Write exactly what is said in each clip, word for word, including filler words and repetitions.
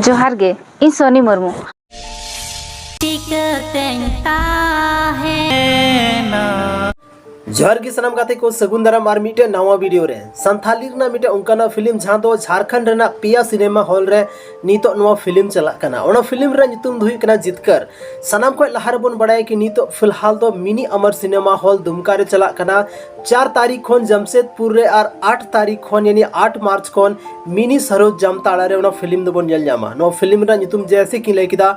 ᱡᱚᱦᱟᱨ ᱜᱮ, ᱤᱧ ᱥᱚᱱᱤ ᱢᱩᱨᱢᱩ᱾ ᱡᱚᱦᱟᱨ ᱜᱮ ᱥᱟᱱᱟᱢ ᱜᱟᱛᱮ ᱠᱚ, ᱥᱟᱹᱜᱩᱱ ᱫᱟᱨᱟᱢ ᱟᱨ ᱢᱤᱫᱴᱮᱱ ᱱᱟᱣᱟ ᱵᱷᱤᱰᱤᱭᱳ ᱨᱮ᱾ ᱥᱟᱱᱛᱷᱟᱞᱤ ᱨᱮᱱᱟᱜ ᱢᱤᱫᱴᱮᱱ ᱚᱱᱠᱟᱱᱟᱜ ᱯᱷᱤᱞᱢ ᱡᱟᱦᱟᱸ ᱫᱚ ᱡᱷᱟᱲᱠᱷᱚᱸᱰ ᱨᱮᱱᱟᱜ ᱯᱮᱭᱟ ᱥᱤᱱᱮᱢᱟ ᱦᱚᱞ ᱨᱮ ᱱᱤᱛᱚᱜ ᱱᱚᱣᱟ ᱯᱷᱤᱞᱢ ᱪᱟᱞᱟᱜ ᱠᱟᱱᱟ᱾ ᱚᱱᱟ ᱯᱷᱤᱞᱢ ᱨᱮᱱᱟᱜ ᱧᱩᱛᱩᱢ ᱫᱚ ᱦᱩᱭᱩᱜ ᱠᱟᱱᱟ ᱡᱤᱛᱠᱟᱹᱨ᱾ ᱥᱟᱱᱟᱢ ᱠᱷᱚᱱ ᱞᱟᱦᱟ ᱨᱮᱵᱚᱱ ᱵᱟᱲᱟᱭᱟ ᱠᱤ ᱱᱤᱛᱚᱜ ᱯᱷᱤᱞᱦᱟᱞ ᱫᱚ ᱢᱤᱱᱤ ᱟᱢᱟᱨ ᱥᱤᱱᱮᱢᱟ ᱦᱚᱞ ᱫᱩᱢᱠᱟ ᱨᱮ ᱪᱟᱞᱟᱜ ᱠᱟᱱᱟ᱾ ᱪᱟᱨ ᱛᱟᱹᱨᱤᱠᱷ ᱠᱷᱚᱱ ᱡᱟᱢᱥᱮᱫᱽᱯᱩᱨ ᱨᱮ ᱟᱨ ᱟᱴ ᱛᱟᱹᱨᱤᱠᱷ ᱠᱷᱚᱱ ᱭᱟᱱᱤ ᱟᱴ ᱢᱟᱨᱪ ᱠᱷᱚᱱ ᱢᱤᱱᱤ ᱥᱟᱨᱳᱡ ᱡᱟᱢᱛᱟᱲᱟ ᱨᱮ ᱚᱱᱟ ᱯᱷᱤᱞᱢ ᱫᱚᱵᱚᱱ ᱧᱮᱞ ᱧᱟᱢᱟ᱾ ᱱᱚᱣᱟ ᱯᱷᱤᱞᱢ ᱨᱮᱱᱟᱜ ᱧᱩᱛᱩᱢ ᱡᱮᱭᱥᱮ ᱠᱤ ᱞᱟᱹᱭ ᱠᱮᱫᱟ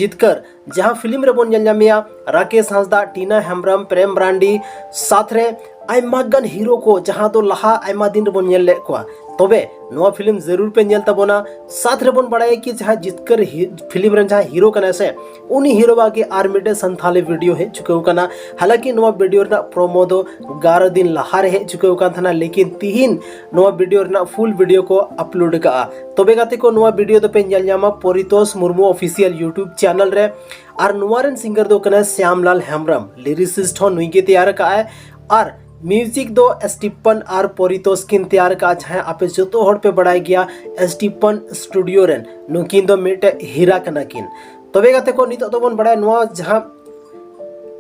ᱡᱤᱛᱠᱟᱹᱨ, ᱡᱟᱦᱟᱸ ᱯᱷᱤᱞᱢ ᱨᱮᱵᱚᱱ ᱧᱮᱞ ᱧᱟᱢᱮᱭᱟ ᱨᱟᱠᱮᱥ ᱦᱟᱸᱥᱫᱟ, ᱴᱤᱱᱟ ᱦᱮᱢᱵᱨᱚᱢ, ᱯᱨᱮᱢ ᱢᱟᱨᱟᱱᱰᱤ, ᱥᱟᱛ ᱨᱮ ᱟᱭᱢᱟ ᱜᱟᱱ ᱦᱤᱨᱳ ᱠᱚ, ᱡᱟᱦᱟᱸ ᱫᱚ ᱞᱟᱦᱟ ᱟᱭᱢᱟ ᱫᱤᱱ ᱨᱮᱵᱚᱱ ᱧᱮᱞ ᱞᱮᱫ ᱠᱚᱣᱟ᱾ ᱛᱚᱵᱮ ᱱᱚᱣᱟ ᱯᱷᱤᱞᱢ ᱡᱟᱹᱨᱩᱲ ᱯᱮ ᱧᱮᱞ ᱛᱟᱵᱚᱱᱟ᱾ ᱥᱟᱛ ᱨᱮᱵᱚᱱ ᱵᱟᱲᱟᱭᱟ ᱠᱤ ᱡᱟᱦᱟᱸ ᱡᱤᱛᱠᱟᱹᱨ ᱦᱤ- ᱯᱷᱤᱞᱢ ᱨᱮᱱ ᱡᱟᱦᱟᱸ ᱦᱤᱨᱳ ᱠᱟᱱᱟᱭ ᱥᱮ, ᱩᱱᱤ ᱦᱤᱨᱳᱣᱟᱜ ᱜᱮ ᱟᱨ ᱢᱤᱫᱴᱮᱱ ᱥᱟᱱᱛᱷᱟᱞᱤ ᱵᱷᱤᱰᱤᱭᱳ ᱦᱮᱡ ᱪᱩᱠᱟᱹᱣ ᱠᱟᱱᱟ᱾ ᱦᱟᱞᱟᱸᱠᱤ ᱱᱚᱣᱟ ᱵᱷᱤᱰᱤᱭᱳ ᱨᱮᱱᱟᱜ ᱯᱨᱳᱢᱳ ᱫᱚ ᱜᱟᱨᱚ ᱫᱤᱱ ᱞᱟᱦᱟ ᱨᱮ ᱦᱮᱡ ᱪᱩᱠᱟᱹᱣ ᱠᱟᱱ ᱛᱟᱦᱮᱱᱟ, ᱞᱮᱠᱤᱱ ᱛᱤᱦᱤᱧ ᱱᱚᱣᱟ ᱵᱷᱤᱰᱤᱭᱳ ᱨᱮᱱᱟᱜ ᱯᱷᱩᱞ ᱵᱷᱤᱰᱤᱭᱳ ᱠᱚ ᱟᱯᱞᱳᱰ ᱠᱟᱜᱼᱟ᱾ ᱛᱚᱵᱮ ᱜᱟᱛᱮ ᱠᱚ, ᱱᱚᱣᱟ ᱵᱷᱤᱰᱤᱭᱳ ᱫᱚᱯᱮ ᱧᱮᱞ ᱧᱟᱢᱟ ᱯᱚᱨᱤᱛᱳᱥ ᱢᱩᱨᱢᱩ ᱚᱯᱷᱤᱥᱤᱭᱟᱞ ᱭᱩᱴᱩᱵᱽ ᱪᱮᱱᱮᱞ ᱨᱮ᱾ ᱟᱨ ᱱᱚᱣᱟ ᱨᱮᱱ ᱥᱤᱝᱜᱟᱨ ᱫᱚ ᱠᱟᱱᱟᱭ ᱥᱭᱟᱢᱞᱟᱞ ᱦᱮᱢᱵᱨᱚᱢ, ᱞᱤᱨᱤᱥᱤᱥᱴ ᱦᱚᱸ ᱱᱩᱭ ᱜᱮ ᱛᱮᱭᱟᱨ ᱠᱟᱜᱼᱟᱭ᱾ ᱟᱨ ᱢᱤᱣᱡᱤᱠ ᱫᱚ ᱥᱴᱤᱯᱷᱟᱱ ᱟᱨ ᱯᱚᱨᱤᱛᱳᱥ ᱠᱤᱱ ᱛᱮᱭᱟᱨ ᱠᱟᱜᱼᱟ, ᱡᱟᱦᱟᱸᱭ ᱟᱯᱮ ᱡᱚᱛᱚ ᱦᱚᱲ ᱯᱮ ᱵᱟᱲᱟᱭ ᱜᱮᱭᱟ ᱥᱴᱤᱯᱷᱟᱱ ᱥᱴᱩᱰᱤᱭᱳ ᱨᱮᱱ᱾ ᱱᱩᱠᱤᱱ ᱫᱚ ᱢᱤᱫᱴᱮᱡ ᱦᱤᱨᱟ ᱠᱟᱱᱟ ᱠᱤᱱ᱾ ᱛᱚᱵᱮ ᱜᱟᱛᱮ ᱠᱚ, ᱱᱤᱛᱚᱜ ᱫᱚᱵᱚᱱ ᱵᱟᱲᱟᱭᱟ ᱱᱚᱣᱟ ᱡᱟᱦᱟᱸ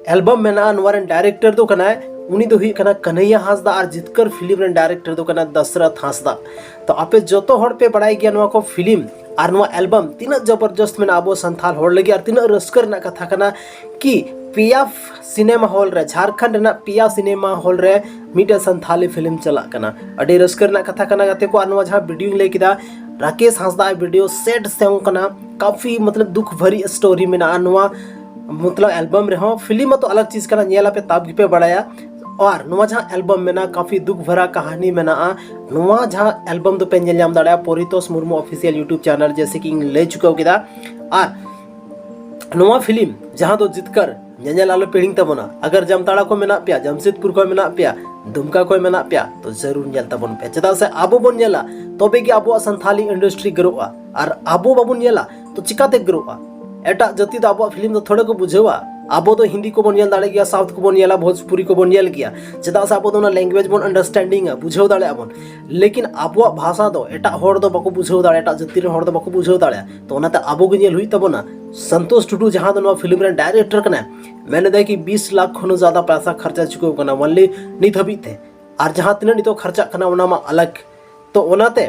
ᱮᱞᱵᱟᱢ ᱢᱮᱱᱟᱜᱼᱟ, ᱱᱚᱣᱟ ᱨᱮᱱ ᱰᱟᱭᱨᱮᱠᱴᱚᱨ ᱫᱚ ᱠᱟᱱᱟᱭ, ᱩᱱᱤ ᱫᱚ ᱦᱩᱭᱩᱜ ᱠᱟᱱᱟ ᱠᱟᱱᱦᱟᱹᱭᱟ ᱦᱟᱸᱥᱫᱟ, ᱟᱨ ᱡᱤᱛᱠᱟᱹᱨ ᱯᱷᱤᱞᱢ ᱨᱮᱱ ᱰᱟᱭᱨᱮᱠᱴᱚᱨ ᱫᱚ ᱠᱟᱱᱟ ᱫᱟᱥᱨᱟᱛᱷ ᱦᱟᱸᱥᱫᱟ᱾ ᱛᱚ ᱟᱯᱮ ᱡᱚᱛᱚ ᱦᱚᱲ ᱯᱮ ᱵᱟᱲᱟᱭ ᱜᱮᱭᱟ ᱱᱚᱣᱟ ᱠᱚ ᱯᱷᱤᱞᱢ ᱟᱨ ᱱᱚᱣᱟ ᱮᱞᱵᱟᱢ ᱛᱤᱱᱟᱹᱜ ᱡᱚᱵᱚᱨᱡᱚᱥᱛ ᱢᱮᱱᱟᱜᱼᱟ ᱟᱵᱚ ᱥᱟᱱᱛᱷᱟᱞ ᱦᱚᱲ ᱞᱟᱹᱜᱤᱫ, ᱟᱨ ᱛᱤᱱᱟᱹᱜ ᱨᱟᱹᱥᱠᱟᱹ ᱨᱮᱱᱟᱜ ᱠᱟᱛᱷᱟ ᱠᱟᱱᱟ ᱠᱤ ᱯᱮᱭᱟ ᱥᱤᱱᱮᱢᱟ ᱦᱚᱞ ᱨᱮ, ᱡᱷᱟᱲᱠᱷᱚᱸᱰ ᱨᱮᱱᱟᱜ ᱯᱮᱭᱟ ᱥᱤᱱᱮᱢᱟ ᱦᱚᱞ ᱨᱮ ᱢᱤᱫᱴᱮᱱ ᱥᱟᱱᱛᱷᱟᱞᱤ ᱯᱷᱤᱞᱢ ᱪᱟᱞᱟᱜ ᱠᱟᱱᱟ᱾ ᱟᱹᱰᱤ ᱨᱟᱹᱥᱠᱟᱹ ᱨᱮᱱᱟᱜ ᱠᱟᱛᱷᱟ ᱠᱟᱱᱟ ᱜᱟᱛᱮ ᱠᱚ᱾ ᱟᱨ ᱱᱚᱣᱟ ᱡᱟᱦᱟᱸ ᱵᱷᱤᱰᱤᱭᱳᱧ ᱞᱟᱹᱭ ᱠᱮᱫᱟ, ᱨᱟᱠᱮᱥ ᱦᱟᱸᱥᱫᱟ ᱵᱷᱤᱰᱤᱭᱳ ᱥᱮᱰ ᱥᱚᱝ ᱠᱟᱱᱟ, ᱠᱟᱯᱷᱤ ᱢᱚᱛᱞᱚᱵ ᱫᱩᱠᱷ ᱵᱷᱟᱨᱤ ᱥᱴᱳᱨᱤ ᱢᱮᱱᱟᱜᱼᱟ ᱱᱚᱣᱟ ᱢᱚᱛᱞᱚᱵ ᱮᱞᱵᱟᱢ ᱨᱮᱦᱚᱸ᱾ ᱯᱷᱤᱞᱢ ᱢᱟᱛᱚ ᱟᱞᱟᱜᱽ ᱪᱤᱡᱽ ᱠᱟᱱᱟ, ᱧᱮᱞ ᱟᱯᱮ ᱛᱟᱵ ᱜᱮᱯᱮ ᱵᱟᱲᱟᱭᱟ᱾ ᱟᱨ ᱱᱚᱣᱟ ᱡᱟᱦᱟᱸ ᱮᱞᱵᱟᱢ ᱢᱮᱱᱟᱜᱼᱟ, ᱠᱟᱯᱷᱤ ᱫᱩᱠᱷ ᱵᱷᱟᱨᱟ ᱠᱟᱦᱟᱱᱤ ᱢᱮᱱᱟᱜᱼᱟ᱾ ᱱᱚᱣᱟ ᱡᱟᱦᱟᱸ ᱮᱞᱵᱟᱢ ᱫᱚᱯᱮ ᱧᱮᱞ ᱧᱟᱢ ᱫᱟᱲᱮᱭᱟᱜᱼᱟ ᱯᱚᱨᱤᱛᱳᱥ ᱢᱩᱨᱢᱩ ᱚᱯᱷᱤᱥᱤᱭᱟᱞ ᱭᱩᱴᱩᱵᱽ ᱪᱮᱱᱮᱞ, ᱡᱮᱭᱥᱮ ᱠᱤᱧ ᱞᱟᱹᱭ ᱪᱩᱠᱟᱹᱣ ᱠᱮᱫᱟ᱾ ᱟᱨ ᱱᱚᱣᱟ ᱯᱷᱤᱞᱢ ᱡᱟᱦᱟᱸ ᱫᱚ ᱡᱤᱛᱠᱟᱹᱨ, ᱧᱮᱧᱮᱞ ᱟᱞᱚ ᱯᱮ ᱦᱤᱲᱤᱧ ᱛᱟᱵᱚᱱᱟ᱾ ᱟᱜᱟᱨ ᱡᱟᱢᱛᱟᱲᱟ ᱠᱷᱚᱱ ᱢᱮᱱᱟᱜ ᱯᱮᱭᱟ, ᱡᱟᱢᱥᱮᱫᱽᱯᱩᱨ ᱠᱷᱚᱱ ᱢᱮᱱᱟᱜ ᱯᱮᱭᱟ, ᱫᱩᱢᱠᱟ ᱠᱷᱚᱱ ᱢᱮᱱᱟᱜ ᱯᱮᱭᱟ, ᱛᱚ ᱡᱟᱹᱨᱩᱲ ᱧᱮᱞ ᱛᱟᱵᱚᱱ ᱯᱮ᱾ ᱪᱮᱫᱟᱜ ᱥᱮ ᱟᱵᱚ ᱵᱚᱱ ᱧᱮᱞᱟ, ᱛᱚᱵᱮ ᱜᱮ ᱟᱵᱚᱣᱟᱜ ᱥᱟᱱᱛᱷᱟᱞᱤ ᱤᱱᱰᱟᱥᱴᱨᱤ ᱜᱨᱳᱜᱼᱟ, ᱟᱨ ᱟᱵᱚ ᱵᱟᱵᱚᱱ ᱧᱮᱞᱟ ᱛᱚ ᱪᱤᱠᱟᱛᱮ ᱜᱨᱳᱜᱼᱟ? ᱮᱴᱟᱜ ᱡᱟᱹᱛᱤ ᱫᱚ ᱟᱵᱚᱣᱟᱜ ᱯᱷᱤᱞᱢ ᱫᱚ ᱛᱷᱚᱲᱮ ᱠᱚ ᱵᱩᱡᱷᱟᱹᱣᱟ? ᱟᱵᱚ ᱫᱚ ᱦᱤᱱᱫᱤ ᱠᱚᱵᱚᱱ ᱧᱮᱞ ᱫᱟᱲᱮ ᱜᱮᱭᱟ, ᱥᱟᱣᱩᱛᱷ ᱠᱚᱵᱚᱱ ᱧᱮᱞᱟ, ᱵᱷᱳᱡᱽᱯᱩᱨᱤ ᱠᱚᱵᱚᱱ ᱧᱮᱞ ᱜᱮᱭᱟ, ᱪᱮᱫᱟᱜ ᱥᱮ ᱟᱵᱚ ᱫᱚ ᱚᱱᱟ ᱞᱮᱝᱜᱩᱭᱮᱡᱽ ᱵᱚᱱ ᱟᱱᱰᱟᱨᱥᱴᱮᱱᱰᱤᱝᱟ, ᱵᱩᱡᱷᱟᱹᱣ ᱫᱟᱲᱮᱭᱟᱜᱼᱟ ᱵᱚᱱ᱾ ᱞᱮᱠᱤᱱ ᱟᱵᱚᱣᱟᱜ ᱵᱷᱟᱥᱟ ᱫᱚ ᱮᱴᱟᱜ ᱦᱚᱲ ᱫᱚ ᱵᱟᱠᱚ ᱵᱩᱡᱷᱟᱹᱣ ᱫᱟᱲᱮᱭᱟᱜᱼᱟ, ᱮᱴᱟᱜ ᱡᱟᱹᱛᱤ ᱨᱮᱱ ᱦᱚᱲ ᱫᱚ ᱵᱟᱠᱚ ᱵᱩᱡᱷᱟᱹᱣ ᱫᱟᱲᱮᱭᱟᱜᱼᱟ᱾ ᱛᱚ ᱚᱱᱟᱛᱮ ᱟᱵᱚ ᱜᱮ ᱧᱮᱞ ᱦᱩᱭᱩᱜ ᱛᱟᱵᱚᱱᱟ᱾ ᱥᱚᱱᱛᱳᱥ ᱴᱩᱰᱩ ᱡᱟᱦᱟᱸ ᱫᱚ ᱱᱚᱣᱟ ᱯᱷᱤᱞᱢ ᱨᱮᱱ ᱰᱟᱭᱨᱮᱠᱴᱚᱨ ᱠᱟᱱᱟᱭ, ᱢᱮᱱ ᱮᱫᱟᱭ ᱠᱤ ᱵᱤᱥ ᱞᱟᱠᱷ ᱠᱷᱚᱱ ᱦᱚᱸ ᱡᱟᱫᱟ ᱯᱚᱭᱥᱟ ᱠᱷᱚᱨᱪᱟ ᱪᱩᱠᱟᱹᱣ ᱠᱟᱱᱟ ᱚᱱᱞᱤ ᱱᱤᱛ ᱦᱟᱹᱵᱤᱡ ᱛᱮ᱾ ᱟᱨ ᱡᱟᱦᱟᱸ ᱛᱤᱱᱟᱹᱜ ᱱᱤᱛᱚᱜ ᱠᱷᱚᱨᱪᱟᱜ ᱠᱟᱱᱟ ᱚᱱᱟ ᱢᱟ ᱟᱞᱟᱜᱽ᱾ ᱛᱚ ᱚᱱᱟᱛᱮ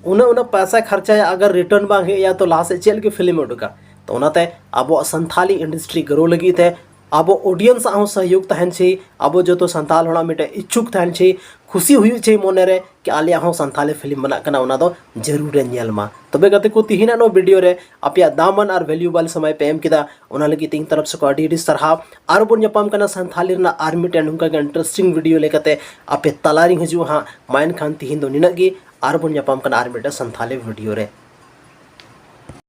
ᱩᱱᱟᱹᱜ ᱩᱱᱟᱹᱜ ᱯᱚᱭᱥᱟᱭ ᱠᱷᱚᱨᱪᱟᱭᱟ, ᱟᱜᱟᱨ ᱨᱤᱴᱟᱨᱱ ᱵᱟᱝ ᱦᱮᱡ ᱟᱭᱟ ᱛᱚ ᱞᱟᱦᱟ ᱥᱮᱫ ᱪᱮᱫ ᱞᱟᱹᱜᱤᱫ ᱯᱷᱤᱞᱢ ᱮ ᱩᱰᱩᱠᱟ? ᱛᱚ ᱚᱱᱟᱛᱮ ᱟᱵᱚᱣᱟᱜ ᱥᱟᱱᱛᱷᱟᱞᱤ ᱤᱱᱰᱟᱥᱴᱨᱤ ᱜᱨᱳ ᱞᱟᱹᱜᱤᱫ ᱛᱮ ᱟᱵᱚ ᱚᱰᱤᱭᱮᱱᱥ ᱟᱜ ᱦᱚᱸ ᱥᱚᱦᱭᱳᱜᱽ ᱛᱟᱦᱮᱱ ᱪᱟᱹᱭ, ᱟᱵᱚ ᱡᱚᱛᱚ ᱥᱟᱱᱛᱟᱞ ᱦᱚᱲᱟᱜ ᱢᱤᱫᱴᱮᱱ ᱤᱪᱪᱷᱩᱠ ᱛᱟᱦᱮᱱ ᱪᱟᱹᱭ, ᱠᱷᱩᱥᱤ ᱦᱩᱭᱩᱜ ᱪᱟᱹᱭ ᱢᱚᱱᱮᱨᱮ ᱠᱤ ᱟᱞᱮᱭᱟᱜ ᱦᱚᱸ ᱥᱟᱱᱛᱷᱟᱞᱤ ᱯᱷᱤᱞᱢ ᱵᱮᱱᱟᱜ ᱠᱟᱱᱟ, ᱚᱱᱟ ᱫᱚ ᱡᱟᱹᱨᱩᱲ ᱮ ᱧᱮᱞ ᱢᱟ᱾ ᱛᱚᱵᱮ ᱜᱟᱛᱮ ᱠᱚ, ᱛᱤᱦᱤᱧᱟᱜ ᱱᱚᱣᱟ ᱵᱷᱤᱰᱤᱭᱳ ᱨᱮ ᱟᱯᱮᱭᱟᱜ ᱫᱟᱢᱟᱱ ᱟᱨ ᱵᱷᱮᱞᱩᱭᱩᱵᱟᱞ ᱥᱚᱢᱚᱭ ᱯᱮ ᱮᱢ ᱠᱮᱫᱟ, ᱚᱱᱟ ᱞᱟᱹᱜᱤᱫ ᱤᱧ ᱛᱚᱨᱚᱯ ᱥᱮᱫ ᱠᱷᱚᱱ ᱟᱹᱰᱤ ᱟᱹᱰᱤ ᱥᱟᱨᱦᱟᱣ᱾ ᱟᱨ ᱵᱚᱱ ᱧᱟᱯᱟᱢ ᱠᱟᱱᱟ ᱥᱟᱱᱛᱷᱟᱞᱤ ᱨᱮᱱᱟᱜ ᱟᱨ ᱢᱤᱫᱴᱮᱱ ᱱᱚᱝᱠᱟ ᱜᱮ ᱤᱱᱴᱟᱨᱮᱥᱴᱤᱝ ᱵᱷᱤᱰᱤᱭᱳ ᱞᱮᱠᱟᱛᱮ᱾ ᱟᱯᱮ ᱛᱟᱞᱟᱨᱤᱧ ᱦᱤᱡᱩᱜᱼᱟ ᱦᱟᱸᱜ᱾ ᱢᱟ ᱮᱱᱠᱷᱟᱱ ᱛᱤᱦᱤᱧ ᱫᱚ ᱱᱤᱱᱟᱹᱜ ᱜᱮ, ᱟᱨ ᱵᱚᱱ ᱧᱟᱯᱟᱢ ᱠᱟᱱᱟ ᱟᱨ ᱢᱤᱫᱴᱮᱱ ᱥᱟᱱᱛᱷᱟᱞᱤ ᱵᱷᱤᱰᱤᱭᱳ ᱨᱮ᱾